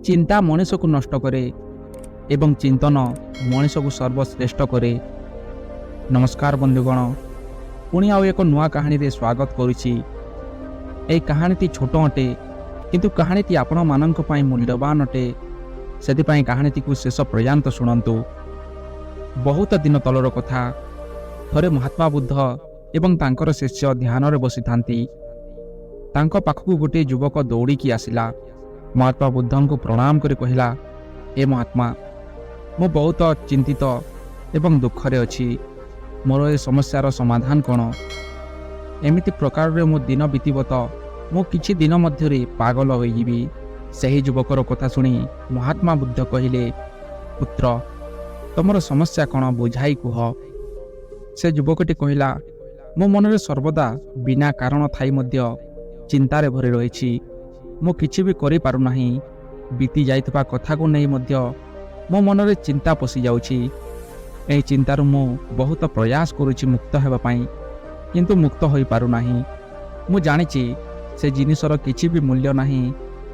ଚିନ୍ତା ମଣିଷକୁ ନଷ୍ଟ କରେ ଏବଂ ଚିନ୍ତନ ମଣିଷକୁ ସର୍ବଶ୍ରେଷ୍ଠ କରେ। ନମସ୍କାର ବନ୍ଧୁଗଣ, ପୁଣି ଆଉ ଏକ ନୂଆ କାହାଣୀରେ ସ୍ୱାଗତ କରୁଛି। ଏହି କାହାଣୀଟି ଛୋଟ ଅଟେ, କିନ୍ତୁ କାହାଣୀଟି ଆପଣମାନଙ୍କ ପାଇଁ ମୂଲ୍ୟବାନ ଅଟେ। ସେଥିପାଇଁ କାହାଣୀଟିକୁ ଶେଷ ପର୍ଯ୍ୟନ୍ତ ଶୁଣନ୍ତୁ। ବହୁତ ଦିନ ତଳର କଥା। ଥରେ ମହାତ୍ମା ବୁଦ୍ଧ ଏବଂ ତାଙ୍କର ଶିଷ୍ୟ ଧ୍ୟାନରେ ବସିଥାନ୍ତି। ତାଙ୍କ ପାଖକୁ ଗୋଟିଏ ଯୁବକ ଦୌଡ଼ିକି ଆସିଲା। ମହାତ୍ମା ବୁଦ୍ଧଙ୍କୁ ପ୍ରଣାମ କରି କହିଲା, "ଏ ମହାତ୍ମା, ମୁଁ ବହୁତ ଚିନ୍ତିତ ଏବଂ ଦୁଃଖରେ ଅଛି। ମୋର ଏ ସମସ୍ୟାର ସମାଧାନ କ'ଣ? ଏମିତି ପ୍ରକାରରେ ମୋ ଦିନ ବିତିବ ତ ମୁଁ କିଛି ଦିନ ମଧ୍ୟରେ ପାଗଳ ହୋଇଯିବି।" ସେହି ଯୁବକର କଥା ଶୁଣି ମହାତ୍ମା ବୁଦ୍ଧ କହିଲେ, "ପୁତ୍ର, ତମର ସମସ୍ୟା କ'ଣ ବୁଝାଇ କୁହ।" ସେ ଯୁବକଟି କହିଲା, "ମୋ ମନରେ ସର୍ବଦା ବିନା କାରଣ ଥାଇ ମଧ୍ୟ ଚିନ୍ତାରେ ଭରି ରହିଛି। ମୁଁ କିଛି ବି କରିପାରୁନାହିଁ। ବିତି ଯାଇଥିବା କଥାକୁ ନେଇ ମଧ୍ୟ ମୋ ମନରେ ଚିନ୍ତା ପଶିଯାଉଛି। ଏହି ଚିନ୍ତାରୁ ମୁଁ ବହୁତ ପ୍ରୟାସ କରୁଛି ମୁକ୍ତ ହେବା ପାଇଁ, କିନ୍ତୁ ମୁକ୍ତ ହୋଇପାରୁନାହିଁ। ମୁଁ ଜାଣିଛି ସେ ଜିନିଷର କିଛି ବି ମୂଲ୍ୟ ନାହିଁ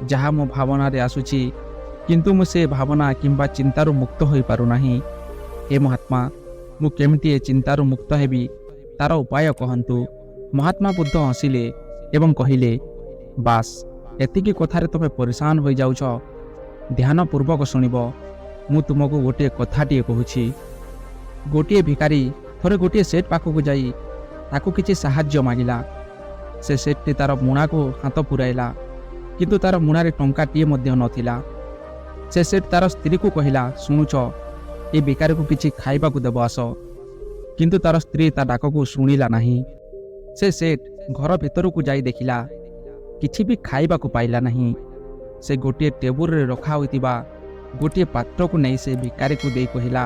ଯାହା ମୋ ଭାବନାରେ ଆସୁଛି, କିନ୍ତୁ ମୁଁ ସେ ଭାବନା କିମ୍ବା ଚିନ୍ତାରୁ ମୁକ୍ତ ହୋଇପାରୁନାହିଁ। ହେ ମହାତ୍ମା, ମୁଁ କେମିତି ଏ ଚିନ୍ତାରୁ ମୁକ୍ତ ହେବି, ତାର ଉପାୟ କହନ୍ତୁ।" ମହାତ୍ମା ବୁଦ୍ଧ ହସିଲେ ଏବଂ କହିଲେ, "ବାସ୍, ଏତିକି କଥାରେ ତୁମେ ପରିଶାନ ହୋଇଯାଉଛ? ଧ୍ୟାନପୂର୍ବକ ଶୁଣିବ। ମୁଁ ତୁମକୁ ଗୋଟିଏ କଥାଟିଏ କହୁଛି। ଗୋଟିଏ ଭିକାରୀ ଥରେ ଗୋଟିଏ ସେଠ୍ ପାଖକୁ ଯାଇ ତାକୁ କିଛି ସାହାଯ୍ୟ ମାଗିଲା। ସେ ସେଠ୍ଟି ତାର ମୁଣାକୁ ହାତ ପୁରାଇଲା, କିନ୍ତୁ ତାର ମୁଣାରେ ଟଙ୍କାଟିଏ ମଧ୍ୟ ନଥିଲା। ସେ ସେଠ୍ ତାର ସ୍ତ୍ରୀକୁ କହିଲା, 'ଶୁଣୁଛ, ଏ ଭିକାରୀକୁ କିଛି ଖାଇବାକୁ ଦେବ ଆସ।' କିନ୍ତୁ ତାର ସ୍ତ୍ରୀ ତା ଡାକକୁ ଶୁଣିଲା ନାହିଁ। ସେ ସେଠ୍ ଘର ଭିତରକୁ ଯାଇ ଦେଖିଲା, କିଛି ବି ଖାଇବାକୁ ପାଇଲା ନାହିଁ। ସେ ଗୋଟିଏ ଟେବୁଲରେ ରଖା ହୋଇଥିବା ଗୋଟିଏ ପାତ୍ରକୁ ନେଇ ସେ ଭିକାରୀକୁ ଦେଇ କହିଲା,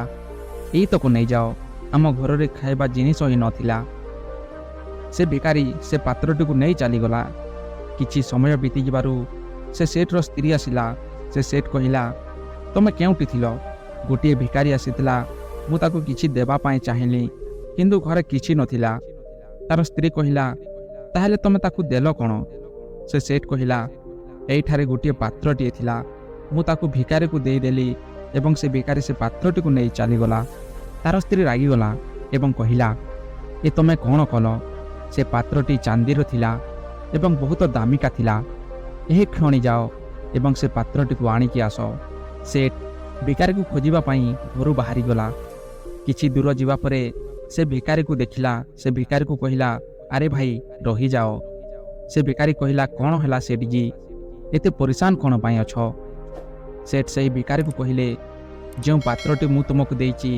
'ଏଇତକ ନେଇଯାଅ। ଆମ ଘରରେ ଖାଇବା ଜିନିଷ ହିଁ ନଥିଲା।' ସେ ଭିକାରୀ ସେ ପାତ୍ରଟିକୁ ନେଇ ଚାଲିଗଲା। କିଛି ସମୟ ବିତିଯିବାରୁ ସେ ସେଠ୍ର ସ୍ତ୍ରୀ ଆସିଲା। ସେ ସେଠ୍ କହିଲା, 'ତମେ କେଉଁଠି ଥିଲ? ଗୋଟିଏ ଭିକାରୀ ଆସିଥିଲା। ମୁଁ ତାକୁ କିଛି ଦେବା ପାଇଁ ଚାହିଁଲି, କିନ୍ତୁ ଘରେ କିଛି ନଥିଲା।' ତାର ସ୍ତ୍ରୀ କହିଲା, 'ତାହେଲେ ତମେ ତାକୁ ଦେଲ କ'ଣ?' ସେ ସେଠ୍ କହିଲା, 'ଏଇଠାରେ ଗୋଟିଏ ପାତ୍ରଟିଏ ଥିଲା। ମୁଁ ତାକୁ ଭିକାରୀକୁ ଦେଇଦେଲି ଏବଂ ସେ ଭିକାରୀ ସେ ପାତ୍ରଟିକୁ ନେଇ ଚାଲିଗଲା।' ତାର ସ୍ତ୍ରୀ ରାଗିଗଲା ଏବଂ କହିଲା, 'ଏ ତମେ କ'ଣ କଲ? ସେ ପାତ୍ରଟି ଚାନ୍ଦିର ଥିଲା ଏବଂ ବହୁତ ଦାମିକା ଥିଲା। ଏହି କ୍ଷଣି ଯାଅ ଏବଂ ସେ ପାତ୍ରଟିକୁ ଆଣିକି ଆସ।' ସେଠ୍ ଭିକାରୀକୁ ଖୋଜିବା ପାଇଁ ଘରୁ ବାହାରିଗଲା। କିଛି ଦୂର ଯିବା ପରେ ସେ ଭିକାରୀକୁ ଦେଖିଲା। ସେ ଭିକାରୀକୁ କହିଲା, 'ଆରେ ଭାଇ, ରହିଯାଅ।' ସେ ଭିକାରୀ କହିଲା, 'କ'ଣ ହେଲା ସେଠ୍, ଏତେ ପରିଶାନ କ'ଣ ପାଇଁ ଅଛ?' ସେଠ୍ ସେହି ଭିକାରୀକୁ କହିଲେ, 'ଯେଉଁ ପାତ୍ରଟି ମୁଁ ତୁମକୁ ଦେଇଛି,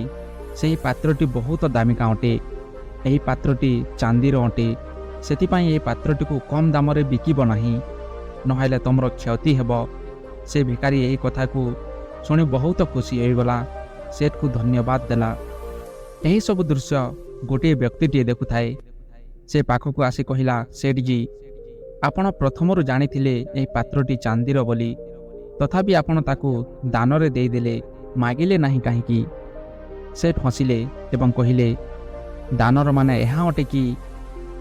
ସେହି ପାତ୍ରଟି ବହୁତ ଦାମିକା ଅଟେ। ଏହି ପାତ୍ରଟି ଚାନ୍ଦିର ଅଟେ। ସେଥିପାଇଁ ଏହି ପାତ୍ରଟିକୁ କମ୍ ଦାମରେ ବିକିବ ନାହିଁ, ନହେଲେ ତୁମର କ୍ଷତି ହେବ।' ସେ ଭିକାରୀ ଏହି କଥାକୁ ଶୁଣି ବହୁତ ଖୁସି ହୋଇଗଲା। ସେଠ୍କୁ ଧନ୍ୟବାଦ ଦେଲା। ଏହିସବୁ ଦୃଶ୍ୟ ଗୋଟିଏ ବ୍ୟକ୍ତିଟିଏ ଦେଖୁଥାଏ। ସେ ପାଖକୁ ଆସି କହିଲା, 'ସେଠ୍, ଆପଣ ପ୍ରଥମରୁ ଜାଣିଥିଲେ ଏହି ପାତ୍ରଟି ଚାନ୍ଦିର ବୋଲି। ତଥାପି ଆପଣ ତାକୁ ଦାନରେ ଦେଇଦେଲେ, ମାଗିଲେ ନାହିଁ କାହିଁକି?' ସେଠ୍ ହସିଲେ ଏବଂ କହିଲେ, 'ଦାନର ମାନେ ଏହା ଅଟେ କି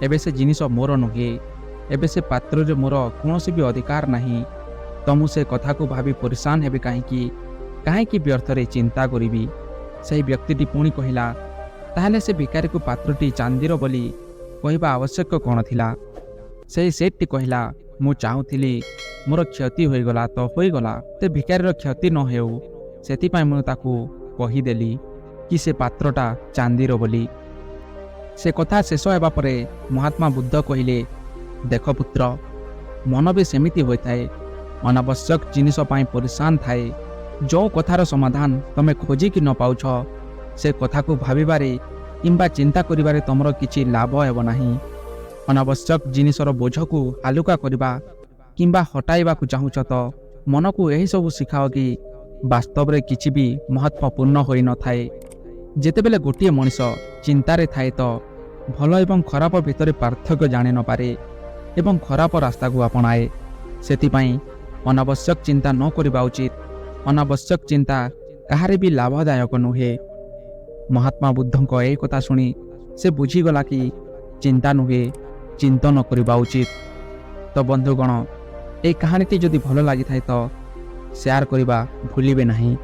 ଏବେ ସେ ଜିନିଷ ମୋର ନୁହେଁ। ଏବେ ସେ ପାତ୍ରରେ ମୋର କୌଣସି ବି ଅଧିକାର ନାହିଁ। ତ ମୁଁ ସେ କଥାକୁ ଭାବି ପରିଶାନ ହେବି କାହିଁକି? କାହିଁକି ବ୍ୟର୍ଥରେ ଚିନ୍ତା କରିବି?' ସେହି ବ୍ୟକ୍ତିଟି ପୁଣି କହିଲା, 'ତାହେଲେ ସେ ଭିକାରୀକୁ ପାତ୍ରଟି ଚାନ୍ଦିର ବୋଲି କହିବା ଆବଶ୍ୟକ କ'ଣ ଥିଲା?' ସେହି ସେଠ୍ଟି କହିଲା, 'ମୁଁ ଚାହୁଁଥିଲି ମୋର କ୍ଷତି ହୋଇଗଲା ତ ହୋଇଗଲା, ସେ ଭିକାରୀର କ୍ଷତି ନ ହେଉ, ସେଥିପାଇଁ ମୁଁ ତାକୁ କହିଦେଲି କି ସେ ପାତ୍ରଟା ଚାନ୍ଦିର ବୋଲି।' ସେ କଥା ଶେଷ ହେବା ପରେ ମହାତ୍ମା ବୁଦ୍ଧ କହିଲେ, 'ଦେଖ ପୁତ୍ର, ମନ ବି ସେମିତି ହୋଇଥାଏ। ଅନାବଶ୍ୟକ ଜିନିଷ ପାଇଁ ପରିଶାନ ଥାଏ। ଯେଉଁ କଥାର ସମାଧାନ ତମେ ଖୋଜିକି ନ ପାଉଛ, ସେ କଥାକୁ ଭାବିବାରେ କିମ୍ବା ଚିନ୍ତା କରିବାରେ ତମର କିଛି ଲାଭ ହେବ ନାହିଁ। ଅନାବଶ୍ୟକ ଜିନିଷର ବୋଝକୁ ହାଲୁକା କରିବା କିମ୍ବା ହଟାଇବାକୁ ଚାହୁଁଛ ତ ମନକୁ ଏହିସବୁ ଶିଖାଅ କି ବାସ୍ତବରେ କିଛି ବି ମହତ୍ତ୍ୱପୂର୍ଣ୍ଣ ହୋଇନଥାଏ। ଯେତେବେଳେ ଗୋଟିଏ ମଣିଷ ଚିନ୍ତାରେ ଥାଏ ତ ଭଲ ଏବଂ ଖରାପ ଭିତରେ ପାର୍ଥକ୍ୟ ଜାଣି ନପାରେ ଏବଂ ଖରାପ ରାସ୍ତାକୁ ଆପଣାଏ। ସେଥିପାଇଁ ଅନାବଶ୍ୟକ ଚିନ୍ତା ନ କରିବା ଉଚିତ। ଅନାବଶ୍ୟକ ଚିନ୍ତା କାହାର ବି ଲାଭଦାୟକ ନୁହେଁ।' ମହାତ୍ମା ବୁଦ୍ଧଙ୍କ ଏହି କଥା ଶୁଣି ସେ ବୁଝିଗଲା କି ଚିନ୍ତା ନୁହେଁ, ଚିନ୍ତନ କରିବା ଉଚିତ। ତ ବନ୍ଧୁଗଣ, ଏହି କାହାଣୀଟି ଯଦି ଭଲ ଲାଗିଥାଏ ତ ସେୟାର କରିବା ଭୁଲିବେ ନାହିଁ।